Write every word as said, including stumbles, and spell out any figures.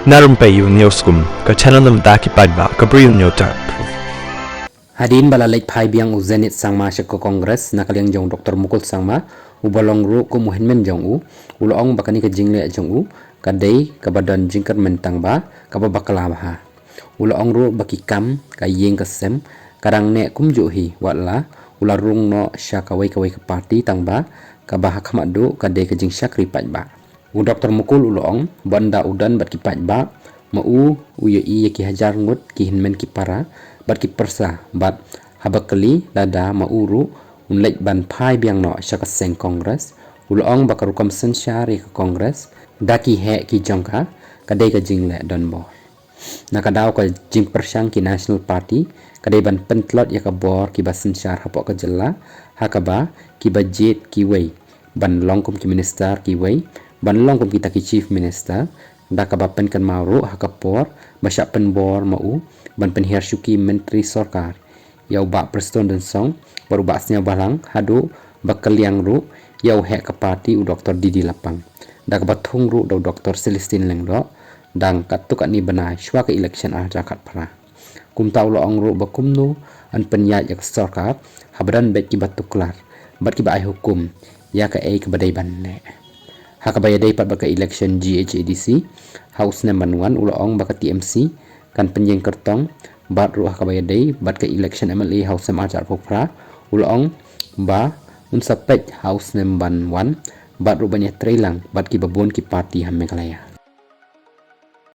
Na Rympei U News Kum, ka channel na bynta ki paidbah ka Bri U News Tap. Hadien ba la leit phai biang u Zenith Sangma sha ka Congress na ka liang jong u Doctor Mukul Sangma, uba long ruh kum u hynmen jong u, u la ong ba kane ka jingleh jong u ka dei kaba don jingkyrmen tang ba kaba bakla bha. U la ong ruh ba ki kam ka ïing ka sem ka dang neh kumjuh hi, wat la u la rung noh sha kawei kawei ka party tang ba kaba ha khmat duh ka dei ka jingshakri paidbah. U Doctor Mukul u la ong ba ynda u don bad ki paidbah, ma u u ïohi ïa ki hajar ngut ki hynmen ki para bad ki pyrsa, bad haba kylli lada ma u ruh un leit ban phai biang noh sha ka seng Congress, u la ong ba ka rukom synshar ïa ka Congress da ki heh ki jong ka, ka dei ka jingleh donbor. Na ka daw ka jingpyrshang ki National Party ka dei ban pyntlot ïa ka bor kiba synshar hapoh ka jylla, ha kaba kiba jied kiwei ban long kum ki minister, kiwei ban long kum kita ki chief minister, da kaba pynkynmaw ruh ha ka por ba shah pynbor ma u ban pynhiar shuki myntri sorkar ïa u Bah Prestone Tynsong bad u Bah Sniawbhalang, haduh ba kylliang ruh ïa u heh ka party u Doctor D D Lapang, da kaba thung ruh da u Doctor Celestine Lyngdoh dang katto katne bnai shuwa ka election ar hajar khatphra. Kumta u la ong ruh ba kumno yn pynïaid ïa ka sorkar haba don beit kiba tuklar bad kiba ai hukum ïa kaei kaba dei ban leh. Ha kaba ïadei pat bad ka election G H A D C ha u snem ban wan, u la ong ba ka T M C kan pynïeng kyrtong, bad ruh ha kaba ïadei bad ka election M L A ha u snem ar hajar arphew phra, u la ong ba un sa peit ha u snem ban wan bad ruh ban ïatreilang bad kiba bun ki party ha Meghalaya.